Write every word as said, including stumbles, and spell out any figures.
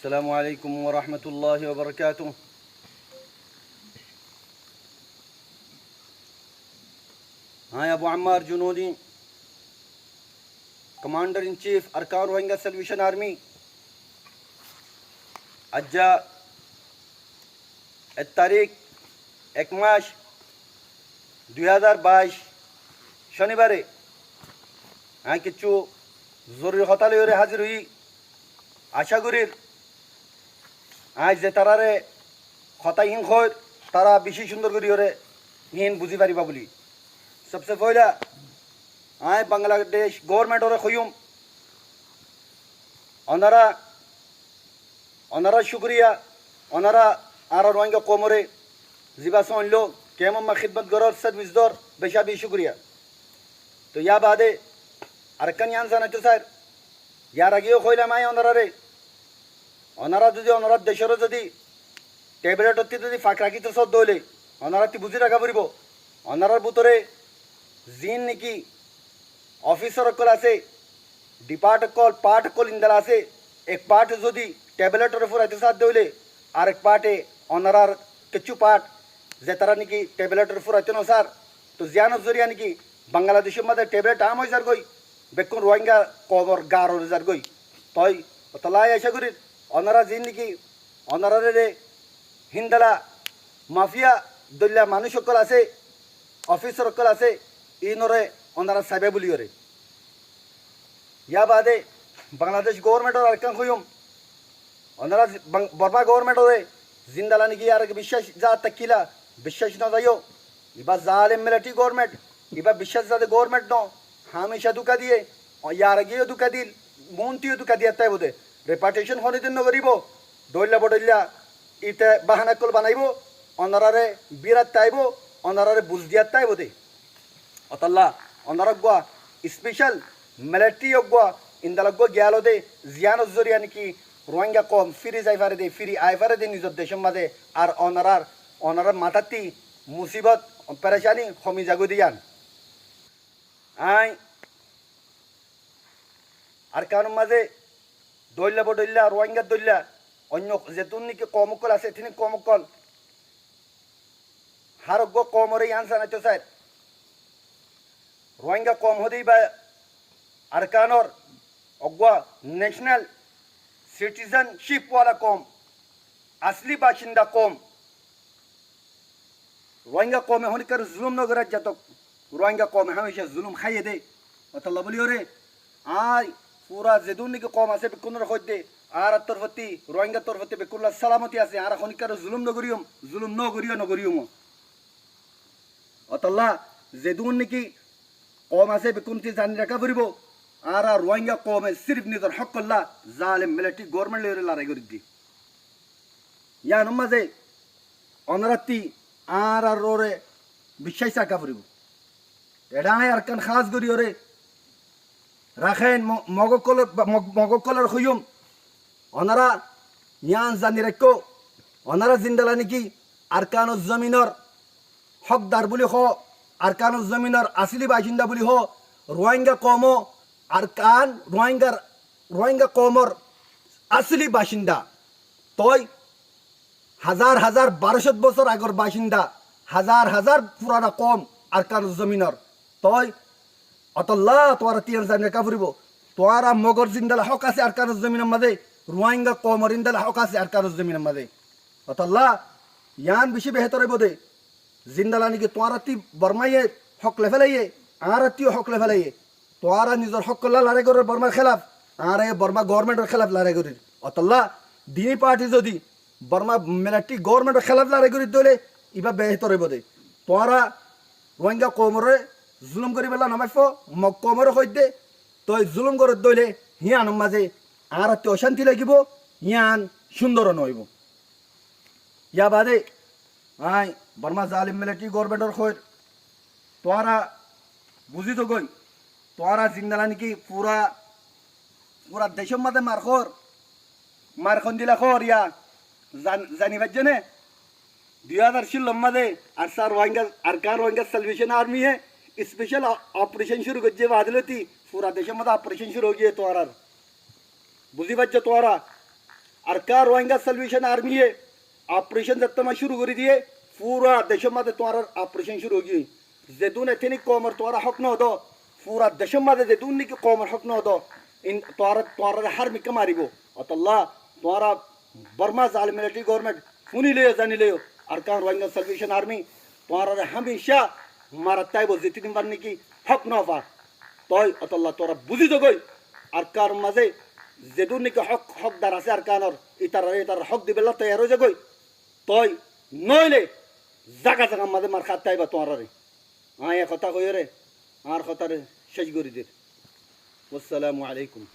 Assalamu alaikum wa rahmatullahi wa barakatuh. Añí Abu Ammar Junudi, Commander in Chief Arakan Rohingya Salvation Army, aijja ek tarík, ek mac, dui házar baic, cónibare añí kissú zoruri hotá loiyóre házir óiyi. Acá gorír añí ze taráre hotá hín hoóir, tará bicí cúndor goríyore hín buzí faribá buli. Sobse foóila añí Bangladec goórmentóre hoiyúm, onorá, onorár cúkuriya, onorá añára Ruáingga koumoré zibá sóinló, kemor mazé hídmot gorór, servis dór, becá bicí cúkuriya. Toi yá baade arekkán yián zanaitó sair, yar age yó hoóilam añí onoráre, onorá zodi onorár decóre zodi tebeletottí zodi fak rakíto sódde óile, onorátti buzí raká foribó, onorár bútore ziín niki ofisar ókkol asé, dipart ókkol, part ókkol indala asé, ek part zodi tebeletoré furaitó sádde óile, arek parte onorár kessú part zetará niki tebeletoré furaitó nosár, toi ziyánor zoriya niki Bangladecór mazé tebelet aám ói zargói, bekkún Ruáingga koumor gaar ói zargói. Toi otolla añí acá gorír onorá ziín niki onoráre híndala mafiya dóilla manúic ókkol asé, ofisar ókkol asé, íinoré onorá saibá buliyóre. Yá baade Bangladec goórmentóre arekkán hoiyúm, onorá zi-, Bang-, Bormá goórmentóre zindala niki yar age biccác zaa tákkila, biccác nozaiyó. Ibá zalem militari goórment, ibá biccác zade goórment noó, hámicá dúka diyé, yar age yó dúka diíl, muúntu yó dúka diyat táibou dé. Repatriecon honódin nogoríbou, dóilla bodóilla ite bahana ókkol banaibóu, onoráre bírat táibou, onoráre buz diyat táibou dé. Otolla onorá eggúa ispecál militari eggúa, indala eggúa giyálo dé, ziyánor zoriya niki Ruáingga koum firi zai fare dé, firi ai fare dé nizor decór mazé, ar onorár, onorár matáttu musibot, perecani homi zagói dé yián. Añí Arkanor mazé dóilla bodóilla, Ruáinggar dóilla, oinno zetún niki koum ókkol asé, tini koum ókkol, hár eggúa koumoré yián zanaitó sair. Ruáingga koum hoóde ibá Arkanor eggúa necenal sitizencip wala koum, asli bacinda koum. Ruáingga koume honíkkaré zulúm nogoré aijja tok. Ruáingga koume hámicá zulúm háiye dé. Otolla bóliyóre añí fura zedún niki koum asé bekkúnoré hoóidde, añárar torfótti, Ruáinggar torfótti bekkúnolla salamoti asé, añára honíkkaré zulúm nogoríyum, zulúm nogoríyo, nogoríyumó. Otolla zedún niki koum asé bekkúnottí zani raká foribóu, añára Ruáingga koume sírif nizor hókolla zalem militari goórment loiyóre larái gorídde. Yíanor mazé onorátti añárar uore biccác raká foribóu. Eçé añí arekkán hás goríyoré Rakhain Mo-, Mog ókkolor, Mog, Mog ókkolore hoiyúm, onorá yián zani raikkó, onorá zindala niki Arkanor zominor hókdar buli hoó, Arkanor zominor asili bacinda buli hoó, Ruáingga koumó Arkan, Ruáinggar, Ruáingga koumor asili bacinda. Toi hazar hazar baró cót bosór agor bacinda, hazar hazar furana koum Arkanor zominor. Toi otolla tuáñrattí yián zani raká foribóu. Tuáñra Mogor zindala hók asé Arkanor zominor mazé, Ruáingga koumor indala hók asé Arkanor zominor mazé. Otolla yián bicí behétor óibou dé. Zindala niki tuáñrattí Bormaye hók loi félaiyé, añárattí yó hók loi félaiyé. Tuáñra nizor hókolla larái gorór Bormar hélaf, añára yó Borma goórmentor hélaf larái gorír. Otolla duní parti zodi Borma militari goórmentor hélaf larái gorídde óile ibá behétor óibou dé. Tuáñra Ruáingga koumoré zulúm goríbolla no maifó, Mog koumoré hoóidde, toi zulúm goródde óile híanor mazé añárattí ocánti lagibóu, hían cúndor no óibou. Yá baade añí Borma zalim militari goórmentor hoóir, tuáñra buzí zogói, tuáñra zindala niki fura, fura decór mazé mar hoór, mar hondila hoór yá zan-, zani faijjó né? Dui házar cúllor mazé Arsa Rohingya, Arkan Rohingya Salvation Army ye special o-, operation cúru goijjé, baade lóti fura decór mazé operation cúru ói giyé tuáñrar. Buzí faijjó tuáñra. Arakan Rohingya Salvation Army ye operation zettómma cúru gorí diyé, fura decór mazé tuáñrar operation cúru ói giyé. Zedún ethnic koumor tuáñra hók no dó, fura decór mazé zedún niki koumor hók no dó, in tuáñra, tuáñrare hár mikká maribó. Ótolla tuáñra Borma zalim military government fúni loiyó, zani loiyó, Arakan Rohingya Salvation Army tuáñrare hámica marat táibo, zetin bar niki hók no fa. Toi ótolla tuáñra buzí zogói, Arakanor mazé zedún niki hók, hókdar asé Arakanor, itarare itarar hók dibálla toiyar ói zogói. Toi noóile zaga zagar mazé mar hát táiba tuáñrare. Aññí e hotá hoiyóre añár hotáre céc gorí dir. Wassalamu alaikum.